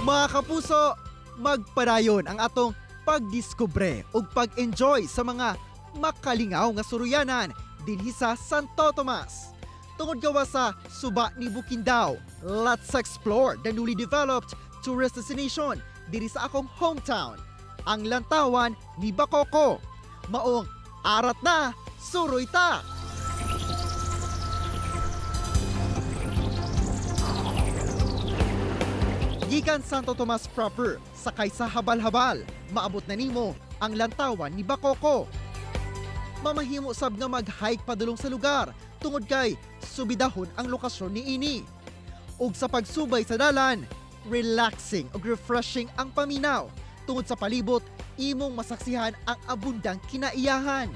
Mga kapuso, magpadayon ang atong pagdiskubre ug pag-enjoy sa mga makalingaw nga suruyanan dinhi sa Santo Tomas. Tungod gawa sa Suba ni Bukindao, let's explore the newly developed tourist destination diri sa akong hometown, ang Lantawan ni Bakoko. Maong arat na, suroy ta! Gikan Santo Tomas proper, sakay sa habal-habal, maabot na nimo ang Lantawan ni Bakoko. Mamahimo sab nga mag-hike padulong sa lugar tungod kay subidahon ang lokasyon niini. Ug sa pagsubay sa dalan, relaxing ug refreshing ang paminaw tungod sa palibot imong masaksihan ang abundang kinaiyahan.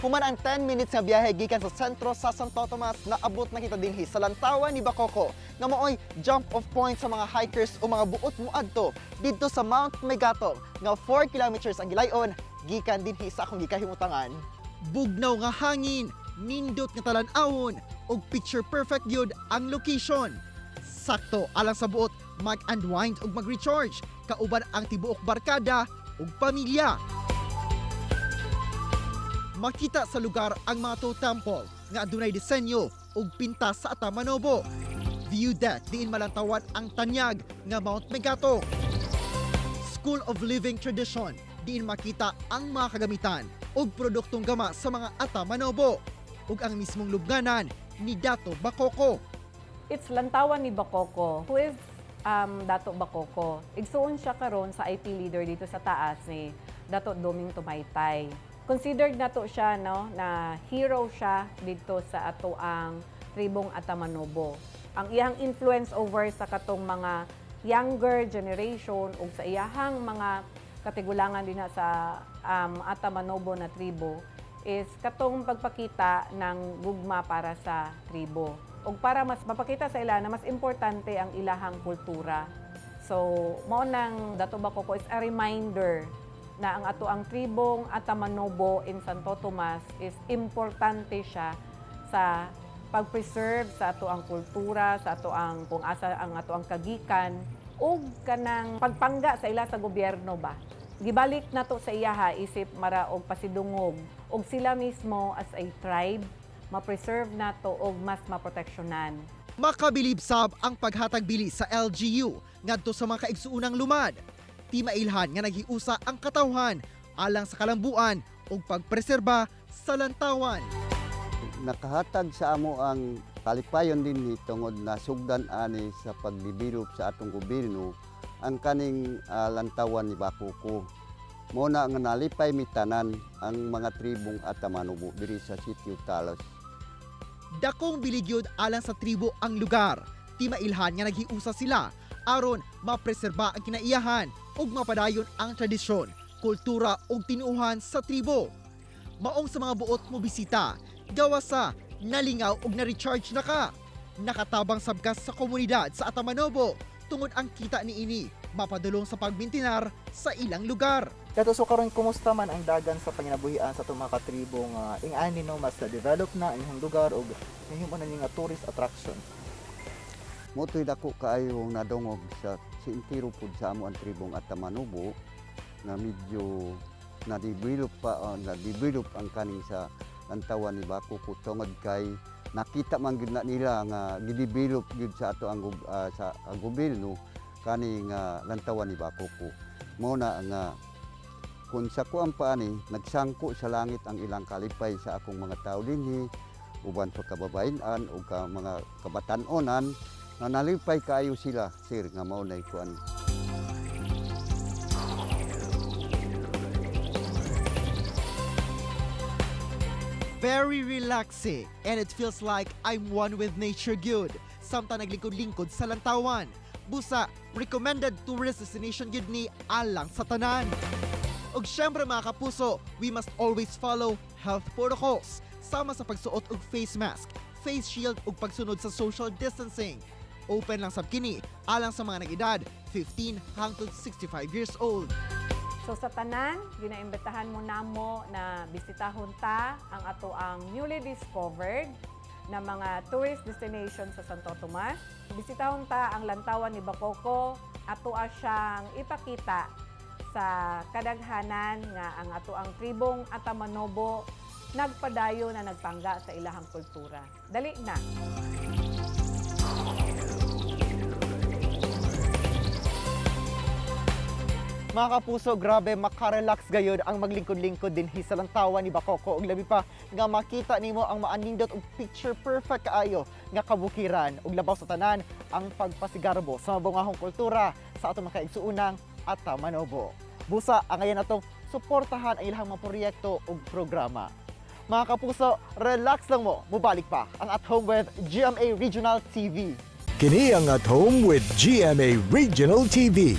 Human ang 10 minutes nga biyahe gikan sa sentro sa Santo Tomas, naabot na kita dinhi sa Lantawan ni Bakoko nga maoy jump off point sa mga hikers o mga buot moadto didto sa Mount Megatong nga 4 kilometers ang gilayon gikan dinhi sa akong gikahimutangan. Bugnaw nga hangin, nindot nga talan-awon ug picture perfect gyud ang location. Sakto alang sa buot mag-unwind ug mag-recharge kauban ang tibuok barkada ug pamilya. Makita sa lugar ang Mato Temple nga adunay disenyo ug pinta sa Ata Manobo. View deck diin malantawan ang tanyag nga Mount Megatong. School of Living Tradition diin makita ang mga kagamitan ug produktong gama sa mga Ata Manobo ug ang mismong lubnganan ni Dato Bakoko. It's Lantawan ni Bakoko, who is Dato Bakoko. Igsuon siya karon sa IP leader dito sa taas ni Dato Doming Tumaytay. Considered na to siya, no, na hero siya dito sa ato ang tribong Ata Manobo. Ang iyang influence over sa katong mga younger generation ug sa iyahang mga katigulangan din na sa Ata Manobo na tribo is katong pagpakita ng gugma para sa tribo ug para mas mapakita sa ila na mas importante ang ilahang kultura. So, mao nang Dato Bakoko is a reminder na ang ato ang tribong Ata Manobo in Santo Tomas is importante siya sa pag-preserve sa ato ang kultura, sa ato ang kung asa ang ato ang kagikan ug kanang pagpangga sa ila sa gobyerno ba. Gibalik nato sa iyaha isip mara og pasidungog og sila mismo as a tribe ma-preserve nato og mas maproteksyonan. Makabilib sab ang paghatag bili sa LGU ngadto sa mga kaigsuonang lumad. Ti mailhan nga naghiusa ang katawhan alang sa kalambuan ug pagpreserba sa lantawan. Nakahatag sa amo ang kalipayon dinhi tungod na sugdan ani sa pagdevelop sa atong gobyerno ang kaning Lantawan ni Bakoko. Mao na nga nalipay mi tanan ang mga tribong Ata Manobo diri sa Sitio Talos. Dakong biligyod alang sa tribo ang lugar. Ti mailhan nga naghiusa sila aron mapreserba ang kinaiyahan ug mapadayon ang tradisyon, kultura ug tinuohan sa tribo. Maong sa mga buot mo bisita, gawa sa nalingaw ug na-recharge na ka. Nakatabang sab ka sa komunidad sa Ata Manobo tungod ang kita niini mapadulong sa pagmintinar sa ilang lugar. Dato, so karon kumusta man ang dagan sa panginabuhian sa atong mga katribo nga ing-ani, no, mas na-develop na ang inyong lugar ug nahimo na ni nga tourist attraction? Mao to'y dako kaayo nadungog sa entiro pud sa amo ang tribong Ata Manobo nga medyo na-develop pa, na-develop ang kaning sa Lantawan ni Bakoko tungod kay nakita man gyud na nila nga gidevelop gyud sa ato ang sa ang gobyerno kani nga Lantawan ni Bakoko. Mao na nga kung sa kuang pa ani nagsangko sa langit ang ilang kalipay sa akong mga tao dinhi uban pa kababayen-an o ka mga kabatan-onan na nalipay kaayo sila, sir, nga mao nay kuan. Very relaxing and it feels like I'm one with nature gyud. Samtang naglingkod-lingkod sa lantawan. Busa, recommended tourist destination gyud ni alang sa tanan. Ug syempre, mga kapuso, we must always follow health protocols sama sa pagsuot og face mask, face shield ug pagsunod sa social distancing. Open lang sab kini alang sa mga nag-edad 15 hangtod 65 years old. So sa tanan, ginaimbitahan mo namo na bisitahon ta ang ato ang newly discovered na mga tourist destination sa Santo Tomas. Bisitahon ta ang Lantawan ni Bacoco, atoa siyang ipakita sa kadaghanan nga ang atoang tribong Ata Manobo nagpadayo na nagpangga sa ilahang kultura. Dali na! Mga kapuso, grabe makarelax gayud ang maglingkod-lingkod dinhi sa Lantawan ni Bacoco ug labi pa nga makita nimo ang maanindot og picture perfect kaayo nga kabukiran ug labaw sa tanan ang pagpasigarbo sa mabungahong kultura sa atong mga kaigsuonang Ata Manobo. Busa angayan atong suportahan ang ilang mga proyekto ug programa. Mga kapuso, relax lang mo, mubalik pa ang At Home with GMA Regional TV. Kini ang At Home with GMA Regional TV.